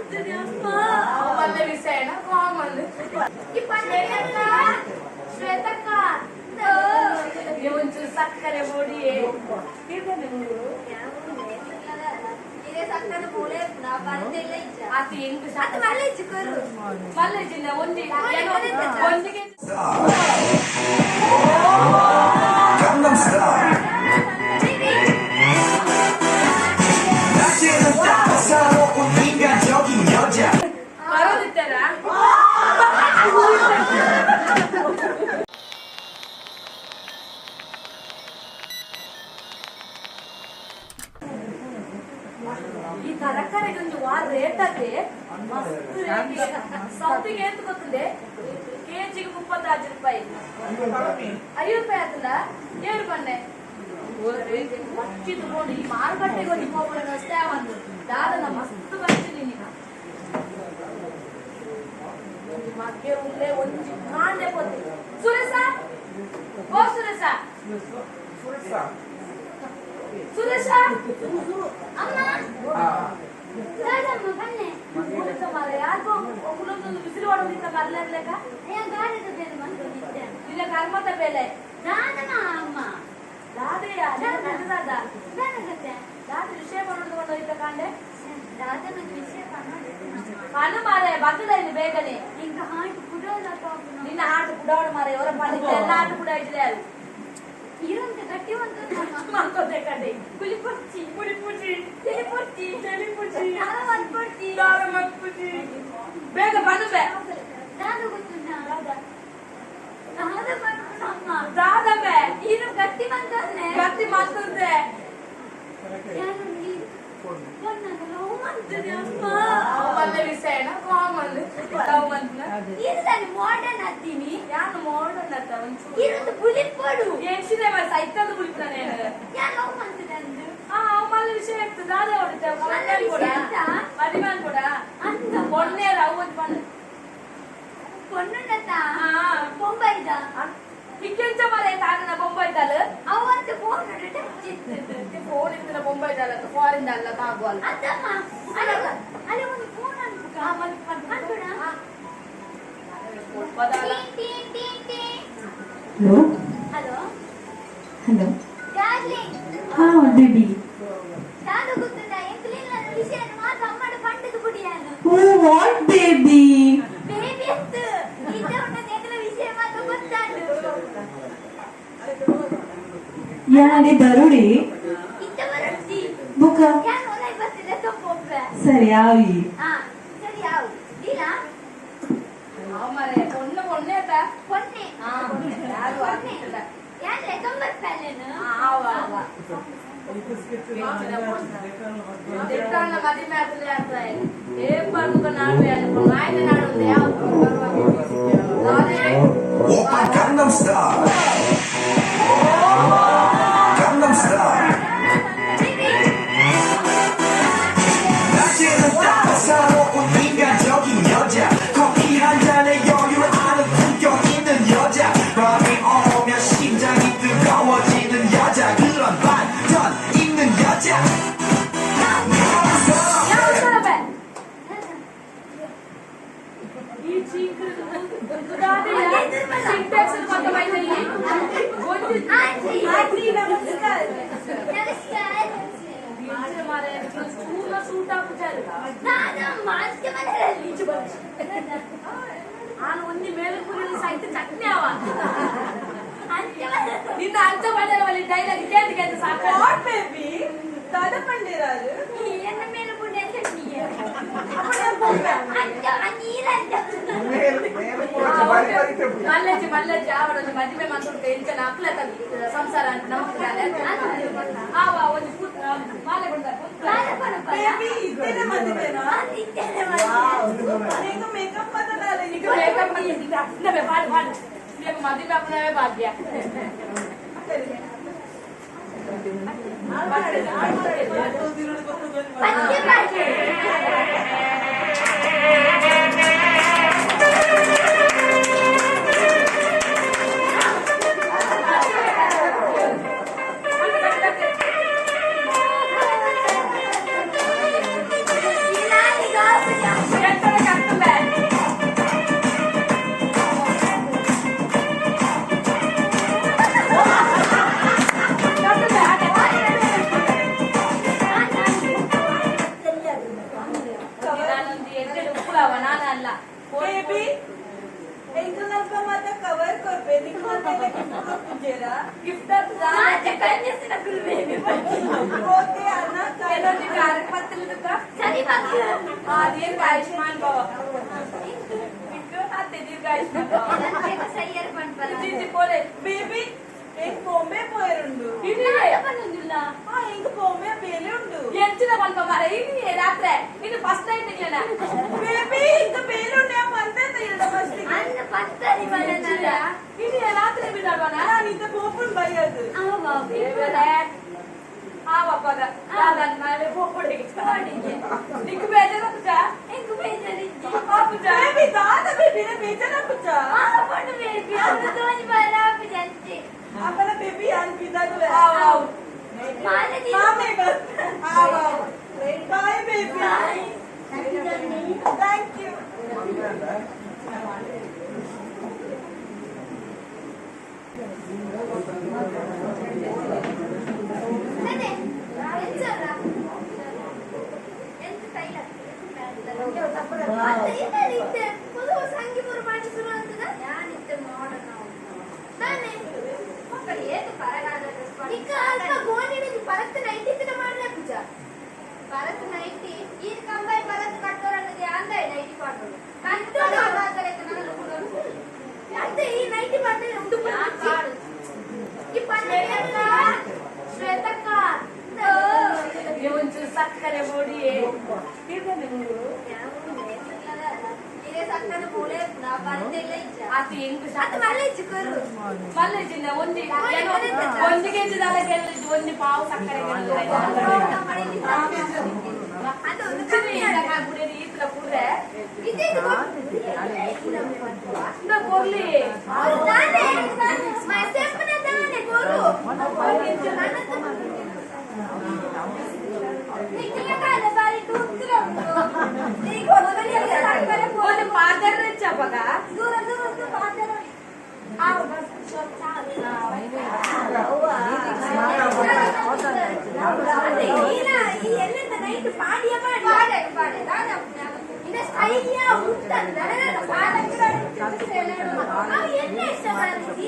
ಮಲ್ಲ ವಿಷಯನ ಕಾಮನ್ ಶ್ವೇತಕ್ಕ ಒಂಚೂರು ಸಕ್ಕರೆ ಪೊಡಿ ಈ ತರಕಾರಿಗೆ ಒಂದು ವಾರ ರೇಟ್ ಅದೇ ಮಸ್ತ್ ರೇಟ್ ಸೌತಿಗೆ ಎಂತ ಗೊತ್ತಿದೆ ಕೆಜಿಗೆ 35 ರೂಪಾಯಿ 5 ರೂಪಾಯಿ ಆತಲ್ಲ ಏಳು ಬನ್ನೆ ಬಚ್ಚಿ ತಗೊಂಡು ಈ ಮಾರುಕಟ್ಟೆಗೆ ಹೋಗಿ ಹೋಗ್ಬಿಡೋಣ ಅಷ್ಟೇ ಒಂದು ದಾದನ ಮಸ್ತ್ ಬರ್ತೀನಿ ನೀನು ಒಂದು ಮಗ್ಗೆ ಉಳ್ಳೆ ಒಂದು ಕಾಂಡೆ ಪೋತಿ ಸುರೇಶ ಓ ಸುರೇಶ ಸುರೇಶ ಅಮ್ಮ ದಾದಮ್ಮ ಬನ್ನೆ ಊಟದ ಮಾರೆ ಯಾಕೋ ಒಬ್ಬನೊಂದು ಬಿಸಿಲು ಹೊಡೆದಿತ್ತ ಮರಲೇಕ ಗಾಡಿದ ಬೇಲೆ ಬಂದಿದ್ದೆ ನಿನ್ನ ಕರ್ಮದ ಬೇಲೆ ದಾದನ ಅಮ್ಮ ದಾದೆಯ ದಾದ ದಾದಗತ್ತೆ ದಾದ ವಿಷಯ ಮಾಡೋದು ಇತ್ತ ಕಾಂಡೆ ದಾದನ ವಿಷಯ ಪನು ಮಾರೆ ಬಗ್ಗದ ಇಲ್ಲಿ ಬೇಗನೆ ಇಂಕ ಹಾಟು ಕುಡೋದ ನಿನ್ನ ಹಾಟು ಕುಡೋಡು ಮಾರೆ ಅವರ ಪಾಲಿಗೆ ಎಲ್ಲ ಆಟ ಕೂಡ ಇದ್ರೆ ಅದು ಇರಂತೆ ಗಟ್ಟಿ ಒಂದು ಮಾಡ್ಕೋದೆ ಕಡೆ ಕುಲಿಪೊರ್ಚಿ ಕುಲಿಪುಜಿ ತೆಲಿಪೊರ್ಚಿ ತೆಲಿಪುಜಿ ದಾರ ಮಲ್ಪೊರ್ಚಿ ದಾರ ಮಲ್ಪುಜಿ ಬೇಗ ಬನ್ನುವೆ ದಾದ ಗೊತ್ತುಂಟ ದಾದ ಬರ್ಪುನಮ್ಮ ದಾದಬೆ ಇರು ಗಟ್ಟಿ ಬಂದ್ರೆ ಗಟ್ಟಿ ಮಾಡ್ತಂದೆ ಮಾಡರ್ನ್ ಹತ್ತೀನಿ ಯಾನು ಮಾಡರ್ನ್ ಅತ್ತ ಒಂಚೂರು ಇರುದು ಬುಲಿಪೊಡು ಎಂಚಿನ ಸೈತಂದು ಬುಲಿಪುನ ನೇನು ಯಾನ್ ಲವ್ ಮಂತುದೆ ಅಂದು ಆ ಮಲ್ಲ ವಿಷಯ ಇತ್ತು ದಾದ ಹೊಡಿತೆ ಮಲ್ಲ ಕೂಡ ವಿಷಯ ಇತ್ತಾ? ಮದಿಮಾನ್ ಕೂಡ ಅಂದ பொண்ணே ಅವು ಒಂಜಿ ಪಣ್ಣು ಪೊಣ್ಣುಂಡತ್ತ ಹಾ ಬೊಂಬೈದ ಇಕ್ಕೆಂಚ ಮಾರೆ ತಾಗನ ಬೊಂಬೈದಲ್ ಅವಂತ ಫೋನ್ ಟಚ್ ಇತ್ತು ಫೋನ್ ಇತ್ತಿನ ಬೊಂಬೈದಲ್ಲ ಫಾರಿನ್ ಅಲ್ಲ ತಾಗುವಲ್ಲ ಅತ್ತಮ್ಮ ಅಲ್ಲ ಅಲ್ಲ ಒಂದು ಫೋನ್ ಅನ್ಪುಕ ಅನ್ಪುಣ tea tea tea hello hello hello darling ಹಾ ಬೇಬಿ ದಾದ ಗೊತ್ತುಂಡ ಎಂಕ್ಲಿಲ್ಲ ವಿಷಯ ಮಾತ್ರ ಅಮ್ಮಡ ಪಂಡದ ಬುಡಿಯಾನು ಓ what baby baby ಅತ್ತು ಇದ್ದ ಉಂಡದ ಎಂಕ್ಲ ವಿಷಯ ಮಾತ್ರ ಗೊತ್ತಾಂಡು ಯಾನೆ ದರುಡಿ ಇದ್ದ ಬರಡ್ಸಿ ಬುಕ ಯಾನ್ ಒಲೈ ಬತ್ತಿದೆ ತೊಂಬೊಬ್ಬೆ ಸರಿ ಆವಿ ಹಾ ಸರಿ ಆವು ದೀಲಾ ಅವ ಮಾರೆ பொண்ணு பொண்ணே ಅತ್ತ பொண்ணೆ ಹಾ ಯಾರು பொண்ணೆ ಆಗಿಲ್ಲ ಯಾನ್ಲೆ ತೊಂಬತ್ತಲ್ಲೇನು ಆವ ಆವ ದಿಟ್ಟಾಣ ಮದಿಮೆ ಆಗ್ತದೆ ಅಂತ ಏನ್ ಪರ್ಮುಖ ನಾಡು ಅನ್ಕೊಂಡು ಆಯ್ತು ನಾಡು ಯಾವ 오빠 강남 스타일 강남 스타일 낮에는 따사로운 인간적인 여자 커피 한 잔에 여유를 아는 품격 있는 여자 밤이 오면 심장이 뜨거워지는 여자 그런 반전 있는 여자 ಈ ಸಿಂಟ್ಯಾಕ್ಸ್ ಮತ್ತೆ ಬೈದಲ್ಲಿ ಆಂಟಿ ನಮಸ್ಕಾರ ನಮಸ್ಕಾರ ಸೂಟ್ ಹಾಕುಚಾರು ನಾನು ಮಾಸ್ಕೆ ಮನೆಯಲ್ಲಿ ನಾನು ಒಂದಿ ಮೇಲೆ ಕುರಿದು ಸಹಿತ ಚಟ್ನಿ ಅವ ಅಂಚೆ ಮನೆ ನಿನ್ನ ಅಂಚ ಬಜಾರವಲ್ಲಿ ಡೈಲಾಗ್ ಕೇಂದ್ರ ಕೇಂದ್ರ ಸಾಕು what baby ದಾದ ಪಂಡೇರಾರು ಎನ್ನ ಮೇಲೆ ಪುಣ್ಯ ಚಟ್ನಿ ಅಪ್ಪಣ ಅಂಚ ನೀರಂಚ ಮಲ್ಲಜ್ಜಿ ಮಲ್ಲಜ್ಜಿ ಆವಡೊಂದು ಮದುವೆ ಮಂತ್ರುಂಟು ಎಂಚನ ಅಕ್ಲ ಸಂಸಾರ ಅಂತ ನಮಕ್ ಆವ ಒಂದು ಮಾಲೆ ಕೊಡ್ತಾರೆ ಬೇಬಿ ಇತ್ತೇನೆ ಮದುವೆನಾ ಇತ್ತೇನೆ ಮದುವೆ ನೀಗ ಮೇಕಪ್ ಮಾತಾಡಲ್ಲ ಈಗ ಮೇಕಪ್ ಇಲ್ಲವೇ ಪಾಡು ಪಾಡು మీకు మధ్య అప్పుడే భాగ్య ಪಂಚೆ ಪಾಡ್ಲೆ. ಈ ನಾಯಿಗೆ ಆಪುಜ. ಅವ ನಾನಲ್ಲ. ಬೇಬಿ ಎಂಕಲ್ ಮಾತ ಕವರ್ ಕೊರ್ಪೆ ನಿಕ್ಕು ಗಿಫ್ಟ್ ಕೊರ್ಪುಜೇರಾ? ಗಿಫ್ಟ್ ಕಂಜಸಿನ ಕುಲ್ ಬೇಬಿ ಹೋತೆ ಅನ್ನ ಸರಿ ಬಾಕಿ. ಆ ದೀರ್ಘ ಆಯುಷ್ಮಾನ್ ಭವ. ಅತ್ತೆ ದೀರ್ಘ ಆಯುಷ್ಮಾನ್ ಭವ. ಸೈಯರ್ ಪನ್ಪಲ್ಲ. ಜೀಜಿ ಪೋಲೆ. ಬೇಬಿ ಎಂಕ್ ಬೊಂಬೆ ಪೋಯರುಂಡು. ಪನ್ನೊಂದಿಲ್ಲ. ಆ ಎಂಕ್ ಬೊಂಬೆ ಬೇಲೆ ಉಂಡು. ಎಂಚಿನ ಪನ್ಪ ಮಾರ ಇನ್ನು ರಾತ್ರೆ ಇನ್ನು ಫಸ್ಟ್ ನೈಟ್ ಇಲ್ಲ. ಬೇಬಿ ಇಂಕ ಬೇಲೆ ಉಂಡು ಪಂತೆ ಇಲ್ಲ ಫಸ್ಟ್. ಅನ್ನ ಪತ್ತರಿ ಬಲನಲ್ಲ. ಇನ್ನು ರಾತ್ರಿ ಬಿಡಾಡುವನ? ನಾನು ಇಂತ ಪೋಪುನ್ ಬೈಯದು. ಆವಪ್ಪಗ ದಾದನ್ ಮೇಲೆ ಪೋಪುಡಿಗೆ ನಿಕ್ಕು ಬೇಜಾರಾಪುಜ? ಎಂಕ್ ಬೇಜಾರಿಜ್ಜಿ. ಆಪುಜ? ಬೇಬಿ ದಾದ ಬೇಬಿ ಬೇಜಾರಾಪುಜ? ಆ ಪಂಡು ಬೇಬಿ ಅನ್ನ ತೋಜಿ ಬರ ಆಪುಜಂತೆ. ಅಪ್ಪನ ಬೇಬಿ ಅನ್ ಬಿದಾಗುವೆ. ಆವ್ ಆವ್. ಮಾಲದಿ. ಮಾಮೆ ಬಸ್. ಆವ್ ಆವ್. Bye baby. Bye. Thank you. ಅದೇ ಎಂಚಲ್ಲ ಎಂತ ತೈಲ ಅತ್ತ ಇಲ್ಲ ಇತ್ತೆ ಪೊದು ಸಂಗಿ ಪೂರ ಪಾಡಿ ಶುರು ಅಂತದ ಯಾನಿತ್ತೆ ಮಾಡರ್ನ್ ತಾನೆ ಮಕ್ಕಳು ಏತು ಪರಗಾದ ನಿಕ್ಕ ಅಲ್ಪ ಗೋಣಿಡಿದು ಪರತ್ ನೈಟಿ ಇತ್ತಿನ ಮಾಡ್ರೆ ಪೂಜಾ ಪರತ್ ನೈಟಿ ಈ ಕಂಬೈ ಪರತ್ ಕಟ್ಟೋರನ್ನದೆ ಅಂದಾಯ್ ನೈಟಿ ಪಾಡೋದು ಕಟ್ಟೋದು ಅತ್ತೆ ಈ ನೈಟಿ ಪಾಡ್ರೆ ಉಂಡು ಈ ಪನ್ನೆ ಶ್ವೇತಕ್ಕ ಒಂಚೂರು ಸಕ್ಕರೆ ಪೊಡಿ. ಅದು ಎಂಕ್ ಅದು ಮಲ್ಲೆಜ್ಜಿ ಕೊರು. ಮಲ್ಲೆಜ್ಜಿನ ಒಂಜಿ ಒಂಜಿ ಕೆಜಿ ದಾಲ ಕೆಲವು ಒಂಜಿ ಪಾವು ಸಕ್ಕರೆ. ಅದು ಒಂದು ಕಮ್ಮಿ ಈತಲ ಕುಡ್ರೆ ಇದೇ ಕೊರ್ಲಿ. ತಾನೆ ಮಸೆಪ್ಪನ ತಾನೆ ಕೊರು. ನಿಕ್ಕಿನ ಕಾಲ ಬಾರಿ ತೂತ್ರ ಉಂಟು. ಈಗ ಒಂದು ಪಾದರ ಹೆಚ್ಚಪ್ಪಗ ದೂರ ದೂರ ಪಾದರ. ನೈಟ್ ಪಾಡಿಯ ಪಾಡೆ ಪಾಡೆ ಇನ್ನ ಸ್ಟೈಲಿಯ ಉಂಟಂತ ಎನ್ನ ಇಷ್ಟ ಮಾಡಿಸಿ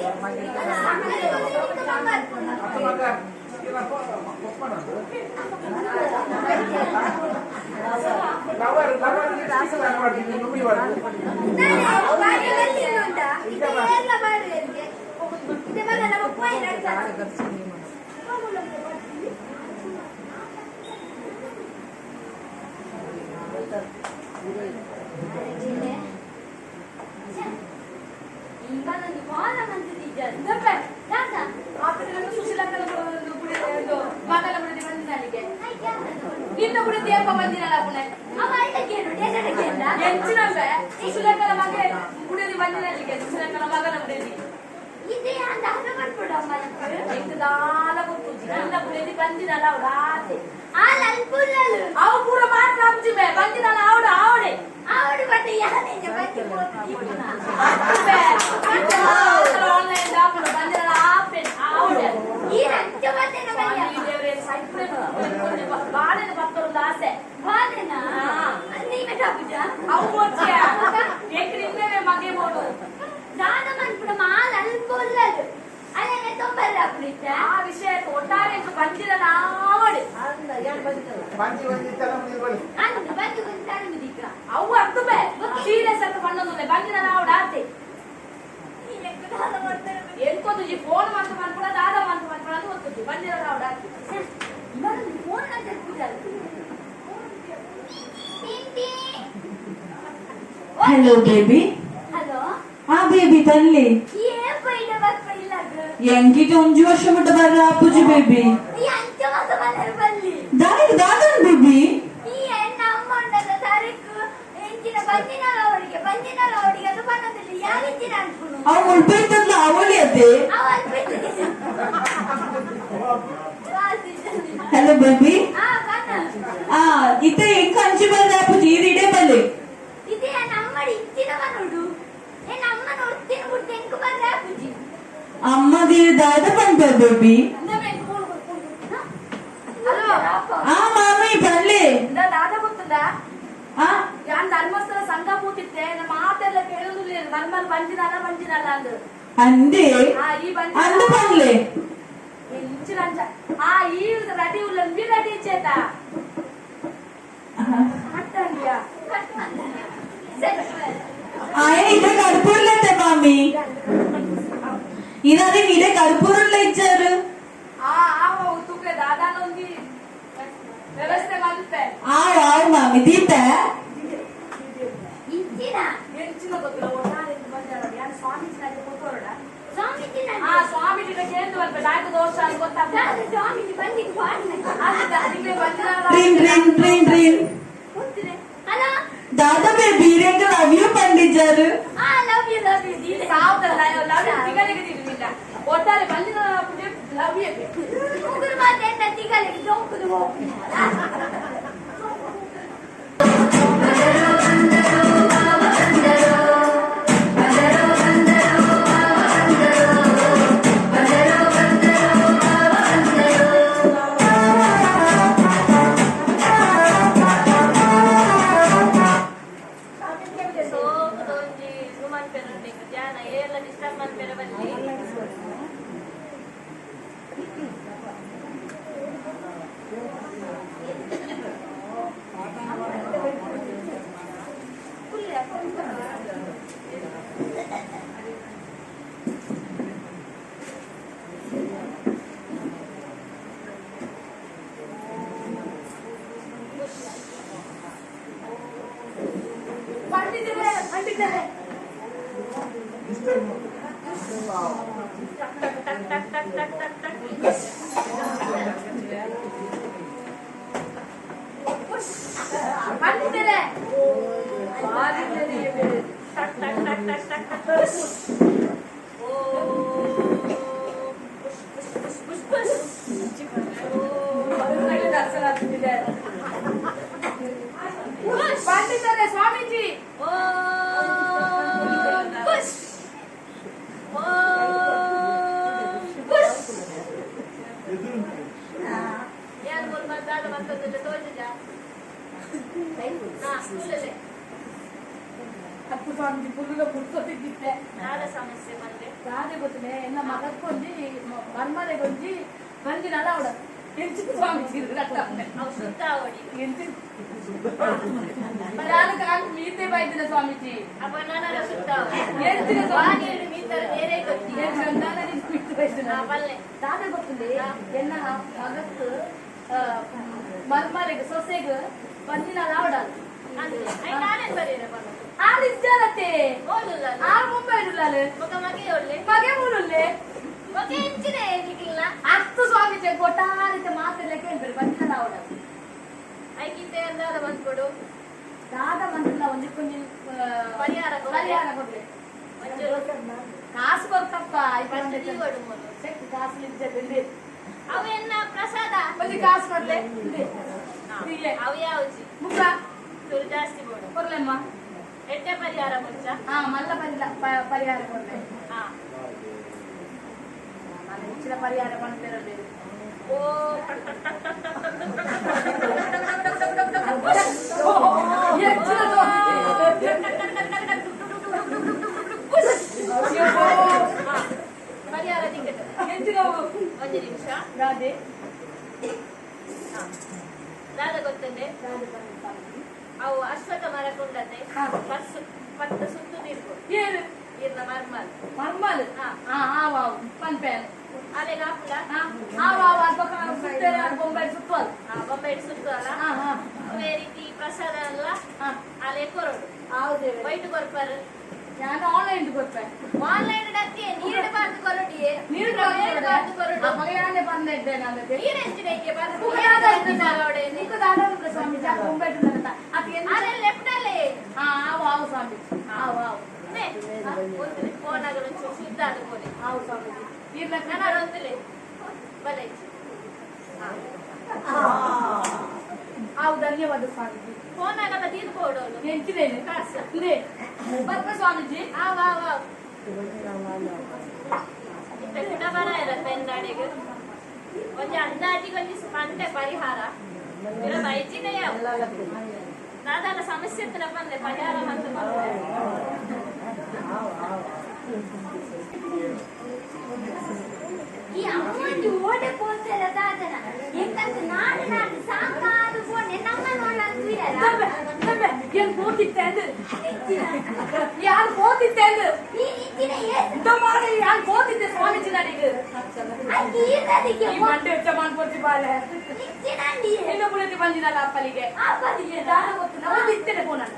ನಿನ್ನ ಕೂಡ ದೇಪ ಬಂದಿರಲ್ಲ ಪುಣೆ ಎಂಚಿನಂಬೆ ಸುಶೀಲಕ್ಕನ ಮಗ ಕುಡಿದಿ ಬಂದಿನಲ್ಲಿಗೆ ಸುಶೀಲಕ್ಕನ ಮಗನ ಕುಡಿದಿ ಎಂತ ದಾಲ ಗೊತ್ತು ನಿನ್ನ ಕುಡಿದಿ ಬಂದಿನಲ್ಲ ಅವಳು ಆತೆ ಅವು ಪೂರ ಮಾತ್ರ ಆಪುಜಿ ಬೇ ಬಂದಿನಲ್ಲ ಅವಳು ಅವಳೆ ಆನ್ಲೈನ್ ದಾಪುಡು ಬಂದಿನಲ್ಲ ಆಪೆ ಅವಳೆ ದೇವ್ರೆ ಸೈಪ್ರೆ ಬಾಳೆನ ಭಕ್ತರೊಂದು ಆಸೆ. ಅವು ಮೋಚಿಯ ಏಕೆ ನಿನ್ನೆ ಮಗೆ ಬೋಡು ಆ ವಿಷಯ ಒಟ್ಟಾರೆ ಬಂದಿರಲ್ಲ ಆವಡೆ ಅವು ಅರ್ಥ ಬೇ ಸೀರಿಯಸ್ ಅಂತ ಪಣ್ಣೊಂದು ಬಂದಿರಲ್ಲ ಆವಡ ಆತೆ ಎಂಕೊಂದು ಈ ಫೋನ್ ಮಂತು ಮನ್ಪುಣ ದಾದ ಮಂತು ಮನ್ಪುಣ ಅಂತ ಗೊತ್ತುಂಟು ಬಂದಿರಲ್ಲ ಆವಡ ಆತೆ. Hello baby. Hello. ಆ ಬೇಬಿ ತನ್ಲಿ. ಎಂಕಿಟ ಒಂಜಿ ವರ್ಷ ಮುಟ್ಟ ಬರ್ರ ಅಪ್ಪುಜಿ ಬೇಬಿ. ದಾದ ದಾದನ್ ಬೇಬಿ. ಅವು ಮುಲ್ಪ ಇತ್ತದ್ಲ ಅವಳಿ ಅದೇ. Hello baby. ಆ ಇತ್ತೆ ಎಂಕ ಅಂಚಿ ಬರ್ರ ಅಪ್ಪುಜಿ ಈರಿಡೆ ಬಲ್ಲೆ. ಅಮ್ಮಗೆ ದಾದ ಪಂಪ ಬೇಬಿ. ಹಲೋ. ಆ ಮಾಮಿ ಬಲ್ಲೆ. ದಾದ ಗೊತ್ತುಂದಾ? ಆ ಯಾನ್ ಯಾನ್ ಧರ್ಮಸ್ಥಳ ಸಂಘ ಪೂತಿತ್ತೆ ನಮ್ಮ ಮಾತೆಲ್ಲ ಕೇಳುದಿಲ್ಲ ಮರ್ಮಲ್ ಬಂಜಿನಲ್ಲ ಬಂಜಿನಲ್ಲ ಅಂದು ಅಂದೆ ಈ ಬಂಜಿ ಅಂದು ಪನ್ಲೆ ಇಂಚಿನಂಚ ಆ ಈ ರೆಡಿ ಉಲ್ಲ ಬಿ ರೆಡಿ ಇಚ್ಚೇತ ಅಟ್ಟಂಡಿಯಾ ಆಯ ಇದೇ ಕರ್ಪೂರ್ಲತ್ತೆ ಮಾಮಿ ಇದಾದ್ರೆ ಇದೇ ಕರ್ಪೂರ್ಲ ಇಚ್ಚಾರು ಆ ಆ ತುಕೆ ದಾದಾನೊಂದಿ ವ್ಯವಸ್ಥೆ ಮಲ್ಪೆ ಆ ಆವ್ ಮಾಮಿ ದೀಪ ಇಂಚಿನ ಎಂಚಿನ ಗೊತ್ತಿಲ್ಲ ಒಟ್ಟಾರೆ ಬಂದಾರ ಯಾರು ಸ್ವಾಮೀಜಿ ಕೂತೋರಡ ಸ್ವಾಮೀಜಿ ಆ ಸ್ವಾಮೀಜಿ ಕೇಂದ್ರ ಮಲ್ಪೆ ನಾಯಕ ದೋಷ ಅಂತ ಗೊತ್ತಾಗ್ತದೆ ಸ್ವಾಮೀಜಿ ಬಂದಿಗೆ ಟ್ರಿನ್ ಟ್ರಿನ್ ಟ್ರಿನ್ ಟ್ರಿನ್ ಹಲೋ ದಾದಾ ಬೇಬಿ ರೇಂಗ ಲವ್ you ಪಂಡಿಜಾರು ಆ ಲವ್ you love you ಸಾವ್ದಲ್ಲ ಲವ್ you ತಿಗಳಿಗೆ ತಿರುಗಿಲ್ಲ ಒಟ್ಟಾರೆ ಬಂದಿನ ಲವ್ you ಮುಗುರು ಮಾತೆ ತಿಗಳಿಗೆ ಜೋಕುದು ಹೋಗ್ತೀನಿ ಬಂದಿದ್ದಾರೆ ಸ್ವಾಮೀಜಿ. ಹತ್ತು ಸ್ವಾಮೀಜಿ ಪುಲ್ಲುಗ ಪುಡ್ಸೋತಿದ್ದಿತ್ತೆ ಸಮಸ್ಯೆ ಬಂದೆ ದಾದೆ ಗೊತ್ತಿಲ್ಲ ಎಲ್ಲ ಮಗಕ್ಕೊಂಜಿ ಮರ್ಮಲೆಗೊಂಜಿ ಬಂದಿನಲ್ಲ ಅವಡ ಎಂಚು ಸ್ವಾಮೀಜಿ ಅವು ಸುತ್ತ ಅವಡಿ ಎಂಚು ನಾನು ಕಾಲು ಮೀತೆ ಬಾಯ್ದಿನ ಸ್ವಾಮೀಜಿ. ಅಪ್ಪ ನಾನಾರ ಸುತ್ತ ಎಂಚಿನ ಸ್ವಾಮೀಜಿ ಮೀತರ ನೇರೇ ಗೊತ್ತಿ ಮೀತೆ ಬಾಯ್ದಿನ ಬಲ್ಲೆ ದಾದೆ ಗೊತ್ತಿಲ್ಲ ಎನ್ನ ಮಗಕ್ ಮರ್ಮಲೆಗ್ ಸೊಸೆಗ್ ಬಂದಿನಲ್ಲ ಅವಡ ನಾನೇನ್ ಬರೀರ ಆರು ಇಜ್ಜಾಲತ್ತೆ ಓದುಲ್ಲ ಆರು ಮುಂಬೈ ಇರುಲ್ಲಾಲು ಮಗ ಮಗೆ ಒಳ್ಳೆ ಮಗೆ ಮೂರುಲ್ಲೆ ಮಗೆ ಎಂಚಿನ ನಿಕ್ಕಿಲ್ಲ ಅತ್ತು ಸ್ವಾಮೀಜಿ ಗೊಟ್ಟಾರಿತ ಮಾತೆಲ್ಲ ಕೇಳ್ಬೇಡಿ ಬಂದಿನಲ್ಲ ಅವಡ ಐಕಿಂತ ಅಂದಾದ ಬಂದ್ಕೊಡು ದಾದ ಬಂದಿಲ್ಲ ಒಂಜಿ ಕೊಂಜಿ ಪರಿಹಾರ ಪರಿಹಾರ ಕೊಡ್ಲಿ ಕಾಸು ಕೊರ್ತಪ್ಪ ಕಾಸು ಇಜ್ಜದಲ್ಲಿ ಅವೆನ್ನ ಪ್ರಸಾದ ಒಂಜಿ ಕಾಸು ಕೊಡ್ಲೆ ಅವು ಯಾವ್ಜಿ ಮುಖ ಚೂರು ಜಾಸ್ತಿ ಬೋಡು ಕೊಡ್ಲೆಮ್ಮ ಎಡ್ಡೆ ಪರಿಹಾರ ಮುಂಚ ಹಾ ಮಲ್ಲ ಪರಿಹಾರ ಕೊಡ್ಲೆ ಹಾ ನಾನು ಹೆಚ್ಚಿನ ಪರಿಹಾರ ಮಾಡ್ತಿರಬೇಕು. ಓ ಪರಿಹಾರ ದಿಕ್ಕಟ್ಟು ಒಂದು ನಿಮಿಷ ರಾಧೆ ರಾಧ ಗೊತ್ತಂದೆ ಅವು ಅಶ್ವತ್ಥ ಮರ ಕೊಂಡತೆ ಪತ್ತು ಸುತ್ತು ತಿರ್ಬೋದು ಏನು ಇರ್ನ ಮರ್ಮಲ್ ಮರ್ಮಲ್ ಹಾ ಹಾ ವಾವ್ ಪನ್ಪೇನ್ ಅಲೆಗೆ ಹಾಕುಲ ಹಾ ವಾವ್ ಅಲ್ಪ ಸುತ್ತೇನೆ ಬೊಂಬೈ ಸುತ್ತುವಲ್ಲ ಬೊಂಬೈ ಸುತ್ತುವಲ್ಲ ಹಾ ಹಾ ಅವೇ ರೀತಿ ಪ್ರಸಾದ ಅಲ್ಲ ಅಲೆ ಕೊರಡು ಹೌದು ವೈಟ್ ಕೊರ್ಪರ್ ನಾನು ಆನ್ಲೈನ್ ಕೊರ್ಪೆ ಆನ್ಲೈನ್ ಡಕ್ಕೆ ನೀರು ಬಾರ್ದು ಕೊರಡಿಯೇ ನೀರು ಬಾರ್ದು ಕೊರಡು ಮಗಯಾನೆ ಬಂದ ಇದ್ದೆ ನಾನು ನೀರು ಎಂಚಿನಕ್ಕೆ ಬಾರ್ದು ಸ್ವಾಮಿ ಬೊಂಬೈ ಅಲೆ ಲೆಫ್ಟ್ ಅಲ್ಲೇ ಹಾ ಆವು ಆವು ಸ್ವಾಮಿ ಆವು ಆವು ಫೋನ್ ಆಗಲು ಶುದ್ಧ ಅದು ಬೋಲೆ ಆವು ಸ್ವಾಮೀಜಿ ನಾನು ಒಂದುಲೆ ಬಲೆ ಆವು ಧನ್ಯವಾದ ಸ್ವಾಮೀಜಿ. ಫೋನ್ ಆಗಲ್ಲ ತೀರ್ಪು ಕೊಡೋದು ಎಂಚಿನೇನು ಕಾಸು ಬರ್ಪ ಸ್ವಾಮೀಜಿ. ಆವ್ ಆವ್ ಆವ್ ಇತ್ತ ಕುಡ ಬರ ಇರತ್ತೆ ಎಂದಾಡಿಗೆ ಒಂಜಿ ಅಂದಾಜಿಗೆ ಒಂಜಿ ಪಂಡೆ ಪರಿಹಾರ ಇರ ಬೈಜಿನೇ ಯಾವ ದಾದಾನ ಸಮಸ್ಯೆ ಇತ್ತನ ಬಂದೆ ಪರಿಹಾರ ಅಂತ ಬಂದೆ. ಈ ಅಮ್ಮಂಜಿ ಓಡೆ ಪೋತೇರ ದಾದನ ಎಂಕಂತ ನಾಡು ನಾಡು ಸಾಕಾದು ಪೋನೆ ನಮ್ಮ ನೋಡಂತೀರಲ್ಲ. ತಬ್ಬೆ ಏನ್ ಪೋತಿತ್ತೆ ಅಂದು ಯಾರು ಪೋತಿತ್ತೆ ಅಂದು ಈ ಇತ್ತಿನ ಏಸು ಮಾಡ ಯಾರು ಪೋತಿದ್ದೆ ಸ್ವಾಮೀಜಿ ನನಗೆ ಅಕ್ಕಿ ಈರ್ದದಿಗೆ ಈ ಮಂಡೆ ಹೆಚ್ಚ ಮಾಡ್ಕೊಡ್ತಿ ಬಾಲೆ ಇತ್ತಿನಂಡಿ ನಿನ್ನ ಬುಡದಿ ಬಂದಿನಲ್ಲ ಅಪ್ಪಲಿಗೆ ಅಪ್ಪಲಿಗೆ ದಾದ ಗೊತ್ತು ನಾವು ಇತ್ತೇನೆ ಫೋನ್ ಅಂತ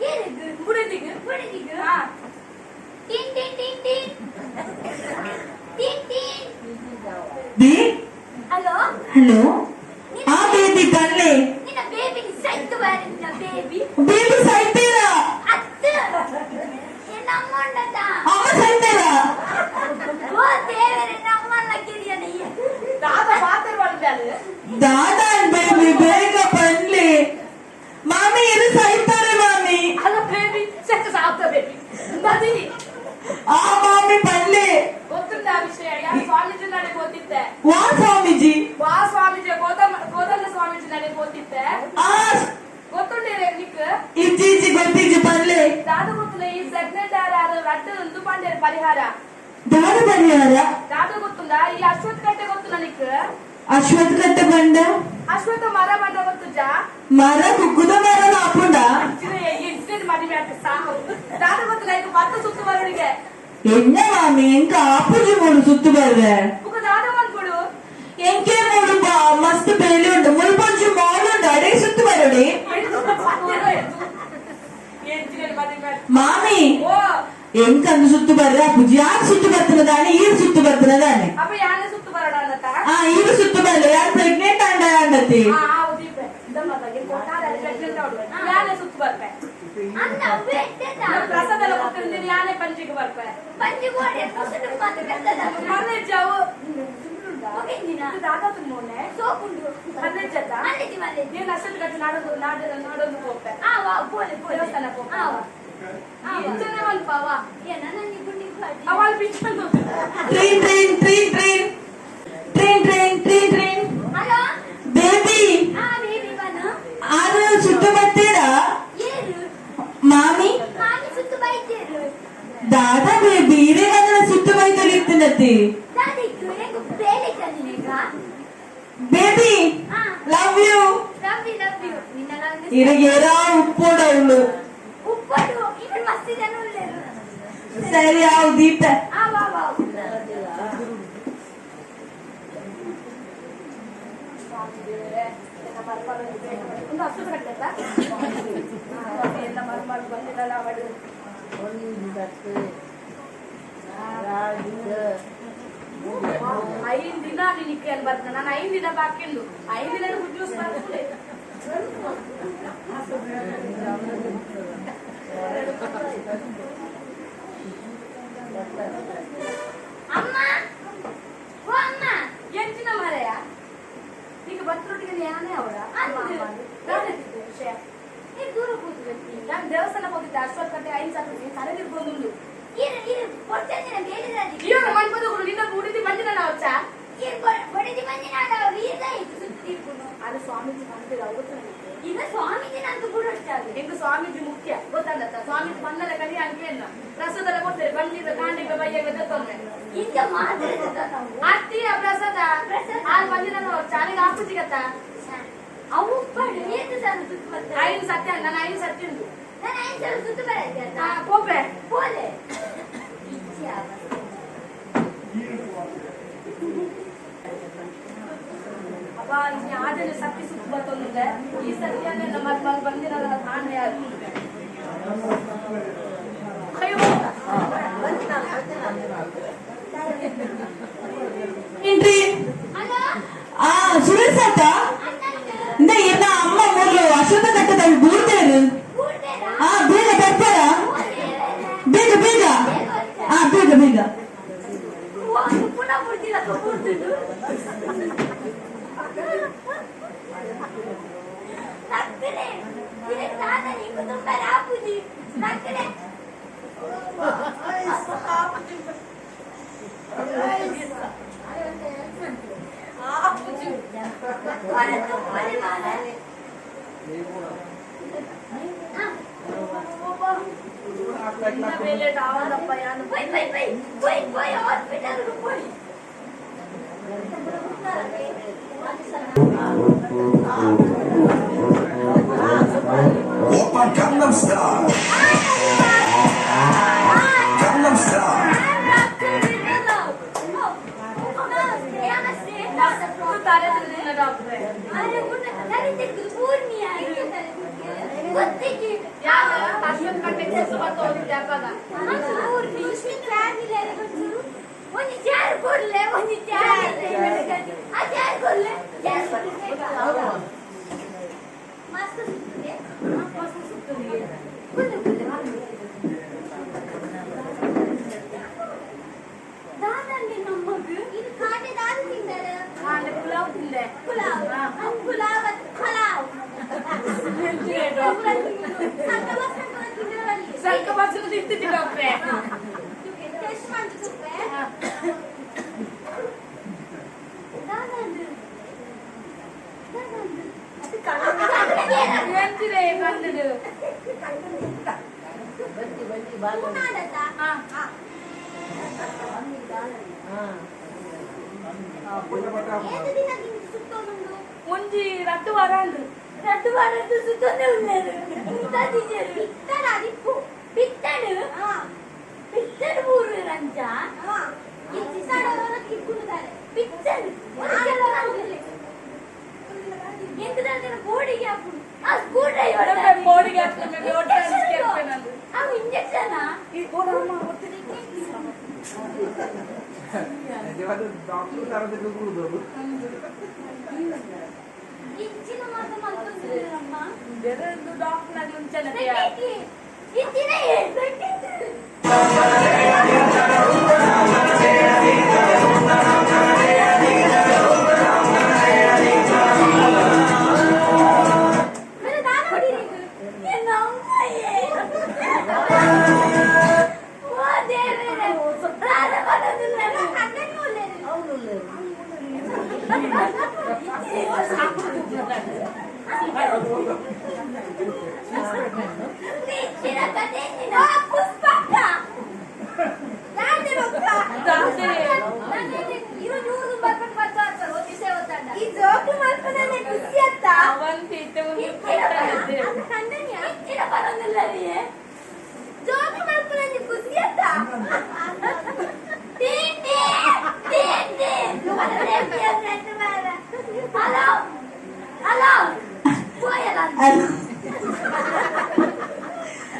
ಏರಿದ್ದು ಬುಡದಿಗೆ ಬುಡದಿಗೆ ಹಾ ಟಿನ್ ಟಿನ್ ಟಿನ್ ಟಿನ್ tin tin. The hello hello ಆ ಬೇಬಿ ಬನ್ನಿ. ನಿನ್ನ ಬೇಬಿ ಸೈತು ಬಾರಿ ನಿನ್ನ ಬೇಬಿ ಬೇಬಿ ಸೈತೀರಾ? ಅತ್ತು ನಮ್ಮೊಂಡದ ಅಮ್ಮ ಸೈತೀರಾ? ಓ ದೇವರೇ ನಮ್ಮನ್ನ ಕಿರಿಯನ. ದಾದ ಪಾತ್ರ ಬಂದಾಳು. ದಾದಾ ಬೇಬಿ ಬೇಗ ಬನ್ನಿ ಮಾಮಿ, ಇದು ಸೈತಾರೆ ಮಾಮಿ. ಅಲ್ಲ ಬೇಬಿ ಸೆಕ್ಕ ಸಾಪ್ತ ಬೇಬಿ ನದಿ ಆ ಮಾಮಿ ಬನ್ನಿ. ಗೊತ್ತುಂಟ ಆ ವಿಷಯ? ಯಾರು ಸ್ವಾಮೀಜಿ ನನಗೆ ಗೊತ್ತಿತ್ತೆ? ವಾ ಸ್ವಾಮೀಜಿ? ವಾ ಸ್ವಾಮೀಜಿ ಗೌತಮ ಗೋದಂಡ ಸ್ವಾಮೀಜಿ ನನಗೆ ಗೊತ್ತಿತ್ತೆ. ಆ ಗೊತ್ತುಂಡೇರೆ ನಿಕ್ ಇತ್ತೀಚಿ ಗೊತ್ತೀಚಿ ಬನ್ನಿ. ದಾದ ಗೊತ್ತಿಲ್ಲ ಈ ಪ್ರೆಗ್ನೆಂಟ್ ಯಾರು ರಡ್ಡು ಒಂದು ಪಂಡೇರು ಪರಿಹಾರ. ದಾದ ಪರಿಹಾರ? ದಾದ ಗೊತ್ತುಂಡ ಈ ಅಶ್ವತ್ಥ ಕಟ್ಟೆ ಗೊತ್ತು ನನಗ್? ಅಶ್ವತ್ಥ ಕಟ್ಟೆ ಬಂಡ? ಅಶ್ವತ್ಥ ಮರ ಬಂಡ ಗೊತ್ತುಜಾ? ಮರ ಕುಕ್ಕುದ ಮರ ಆಪುಂಡ? ಇನ್ಸಿಡೆಂಟ್ ಮದುವೆ ಆತ ಸಾಕು. ದಾದ ಗೊತ್ತಿಲ್ಲ ಈಗ ಮತ್ತೆ ಸುತ್ತು ಬರೋರಿಗೆ. ಎನ್ನ ಮಾಮಿ ಎಂಕ ಆಪುಜಿ ಮೂಡು ಸುತ್ತು ಬರ್ರೆ. ಬುಕ್ಕ ದಾದ ಬಂದ್ಬಿಡು. ಎಂಕೆ ಮೂಡು ಮಸ್ತ್ ಬೇಲಿ ಉಂಟು ಮುಲ್ಪೊಂಚು ಮಾಲ್ ಉಂಟು ಅಡೇ ಸುತ್ತು ಬರೋಡಿ. ಮಾಮಿ ಓ ಎಂಕಂದು ಸುತ್ತು ಬರ್ರೆ ಆಪುಜಿ. ಯಾರು ಸುತ್ತು ಬರ್ತನದಾನೆ ಈರು ಸುತ್ತು ಬರ್ತನದಾನೆ. ಅಪ್ಪ ಯಾನೆ ಸುತ್ತು ಬರೋಣ ಅನ್ನತ್ತ? ಆ ಈರು ಸುತ್ತು ಬರಲ್ಲ ಯಾರು ಪ್ರೆಗ್ನೆಂಟ್ ಅಂಡ ಅಂಡತಿ. ಆ ದೀಪೆ ಯಾನೆ ಸುತ್ತು ಬರ್ಪೆ ಅನ್ನ ಬೆಟ್ಟದ ಪ್ರಸಾದ ಎಲ್ಲ ಕೊಡ್ತೀನಿ ಯಾನೆ ಪಂಜಿಗೆ ಬರ್ಪೆ. ಪಂಜಿಗೋಡೆ ಮುಸುಡು ಮಾತು ಕರ್ತದ. ಮನೆಜ್ಜಾವು ಹೋಗಿದ್ದಿನ ದಾದ ತುಂಬೋನೆ ಸೋಪುಂಡು ಮನೆಜ್ಜತ್ತ ಮಲ್ಲೆಜಿ ಮಲ್ಲೆಜಿ. ನೀನು ಅಷ್ಟೊಂದು ಗಂಟೆ ನಾಡೊಂದು ನಾಡ ನಾಡೊಂದು ಹೋಗ್ತೆ ಆ ವಾ ಪೋಲೆ ಪೋಲೆ ದೇವಸ್ಥಾನ ಹೋಗ್ತೆ. ಆ ವಾ ಆ ವಾ. ಇಂಚನೆ ಮಲ್ಪವ ಏ ನನ್ನ ಗುಂಡಿ ಹಾಕಿ ಅವಳು ಬಿಚ್ಚಂದು. Train train train train train train train train. Hello baby ಆ ಬೇಬಿ ಬನ ಆರು ಸುತ್ತು ಬರ್ತೀರಾ? ಏರು ಮಾಮಿ ಮಾಮಿ ಸುತ್ತು ಬೈತೇರು. ದಾದಾ ಬೇಬಿ ಇರೇಗಂದ್ರೆ ಸುತ್ತು ಬೈತಲಿರ್ತನತಿ. ದಾದಿಕ್ಕು ಎಂಗು ಬೇಲೆ ಚಂದಿನೇಗ ಬೇಬಿ ಆ love you. Love you love you ನಿನ್ನ ಲವ್ you. ಇರಗೇರಾ ಉಪ್ಪೋಡವಳು. ಉಪ್ಪಡು ಇವಳು ಮಸ್ತ್ ಜನ ಉಳ್ಳೇರು. ಸರಿ ಅವು ದೀಪ. ಆ ವಾ ವಾ. ಒಂದು ಹತ್ತು ಕಟ್ಟೆತ್ತ ಎಲ್ಲ ಮರುಮಾಡು ಬಂದಿರಲ್ಲ ಅವಳು. ಐದು ದಿನ ನಿನಗೆ ಅಲ್ಲಿ ಬರ್ತಾನೆ ನಾನು 5 ದಿನ ಬಾಕಿ ಉಂಟು 5 ದಿನ ಗುಡ್ ನ್ಯೂಸ್ ಬರ್ತದೆ. ಅಮ್ಮ ಓ ಅಮ್ಮ ಎಂಚಿನ ಮಾರಾಯ ಈಗ ಭಟ್ರೊಟ್ಟಿಗೆ ಯಾನೇ ಅವಳ ವಿಷಯ ನೀ ದೂರ ಕೂತು ಬರ್ತೀನಿ. ನಾನು ದೇವಸ್ಥಾನ ಹೋಗಿದ್ದೆ ಅಶ್ವತ್ಥ ಕಟ್ಟೆ 5 ಸಾವಿರ ತಲೆದಿರ್ಬೋದು. ಇರು ಇರು ಕೊಡ್ತೇನೆ ಬೇರೆ. ಇವಾಗ ಮನ್ಪದಗಳು ನಿನ್ನ ಉಡಿದಿ ಮಂಜಿನ ನಾವು ಚಾ ಇರು ಬಡದಿ ಮಂದಿ ನಾನು ವೀರ್ದ ಇತ್ತು ಸುತ್ತಿರ್ಪುನು. ಅದು ಸ್ವಾಮೀಜಿ ಬಂದಿಲ್ಲ ಗೊತ್ತು ನನಗೆ. ಇಲ್ಲ ಸ್ವಾಮೀಜಿ ನಂದು ಕೂಡ ಅಷ್ಟಾಗ. ಎಂಕು ಸ್ವಾಮೀಜಿ ಮುಖ್ಯ ಗೊತ್ತಲ್ಲ ಸ್ವಾಮೀಜಿ ಬಂದಲ್ಲ ಕಲಿ ಅಂಕೇನ ಪ್ರಸಾದ ಕೊಡ್ತಾರೆ ಬಂದಿದ್ದ ಕಾಂಡಿಗೆ ಬಯ್ಯ ತೊಂದ್ರೆ ಇಂತ ಮಾತ್ರ ನಾವು ಅತ್ತಿಯ ಪ್ರಸಾದ ಪ್ರಸಾದ. ಆ ಬಂದಿನ ನಾವು ಚಾಲಿಗೆ ಹಾಕುಜಿಗತ್ತ ಅವು ಉಪ್ಪಡು ಏತು ಸಲ ಸುತ್ತು ಬರ್ತಾರೆ. 5 ಸತ್ಯ ನಾನು 5 ಸತ್ಯ ಉಂಟು. ನಾನು 5 ಸಲ ಸುತ್ತು ಬರತ್ತೆ ಆ ಕೋಪೆ ಪೋಲೆ ಇಚ್ಛೆ ಆವ. ಅಪ್ಪ ಈ ಆಟನೆ ಸತ್ಯ ಸುತ್ತು ಬರ್ತೊಂದಿದೆ ಈ ಸತ್ಯನೇ ನಮ್ಮ ಬಂದಿರಲ್ಲ ಕಾಣೆ ಯಾರು. ಅಯ್ಯೋ ಟ್ರೈನ್. ಹಲೋ ಆ ಸುರೇಶ್ ಆತ ಇಂದ ಎನ್ನ ಅಮ್ಮ ಮೊದಲು ಅಶ್ವತ್ಥ ಕಟ್ಟದ ಬೂರ್ದೇರು. ಕೂಡ್ಬೇರಾ? ಆ ಬೇಗ ಬರ್ತಾರ ಬೇಗ ಬೇಗ ಆ ಬೇಗ ಬೇಗ. ಓ ಪುನಃ ಬುಡ್ದಿಲ್ಲ ಬುಡ್ದುಡು. ನಕ್ಕರೆ ಇದಕ್ಕೆ ನಾನು ನಿಂಗೆ ತುಂಬ ರಾಪುಜಿ ನಕ್ಕರೆ. ಹೊರ ತುಂಬನೆ ಮಾಡ. 오빤 강남스타일 강남스타일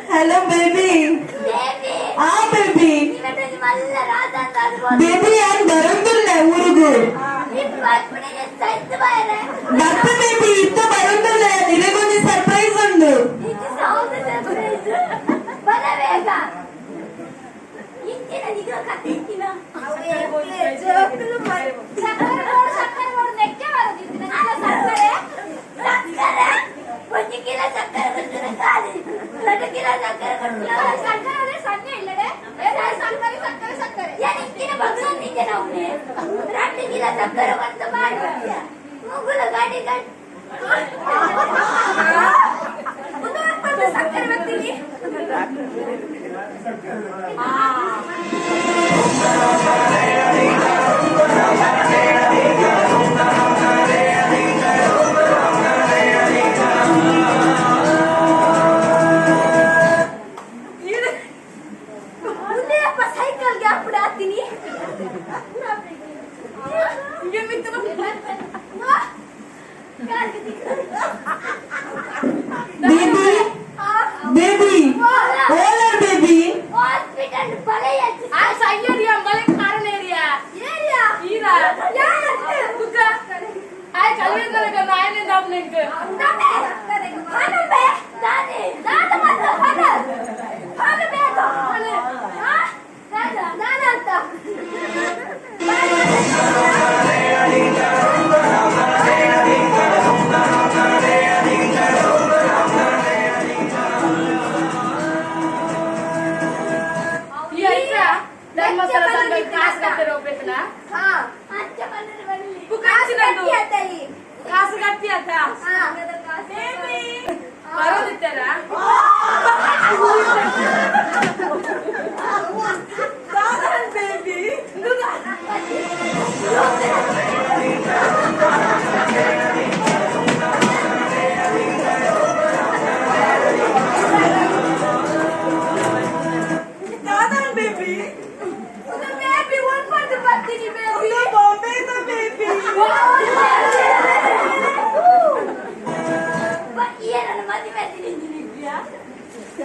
Hello baby. Ah baby. Baby I'm ಬರಂದುಲ್ಲ ಊರುಗು. ಬರ್ತ ಬೇಬಿ ಇತ್ತ ಬರಂದುಲ್ಲ ನಿನಗೊಂದು ಸರ್ಪ್ರೈಸ್ ಉಂಟು. Baby, baby, hola baby.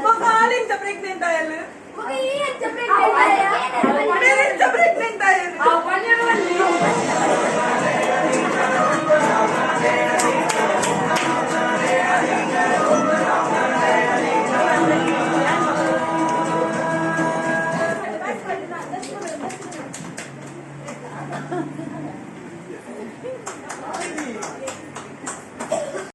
ಬೊಕ್ಕ ಆಲಿಂಚ ಪ್ರೆಗ್ನೆಂಟ್ ಆಯಲ್. ಮಗ ಈ ಅಂಚ ಪ್ರೆಗ್ನೆಂಟ್ ಆಯ. ಮೇರಿಂಚ ಪ್ರೆಗ್ನೆಂಟ್ ಆಯಲ್. ಆ ಪನ್ಯರಲ್ಲಿ.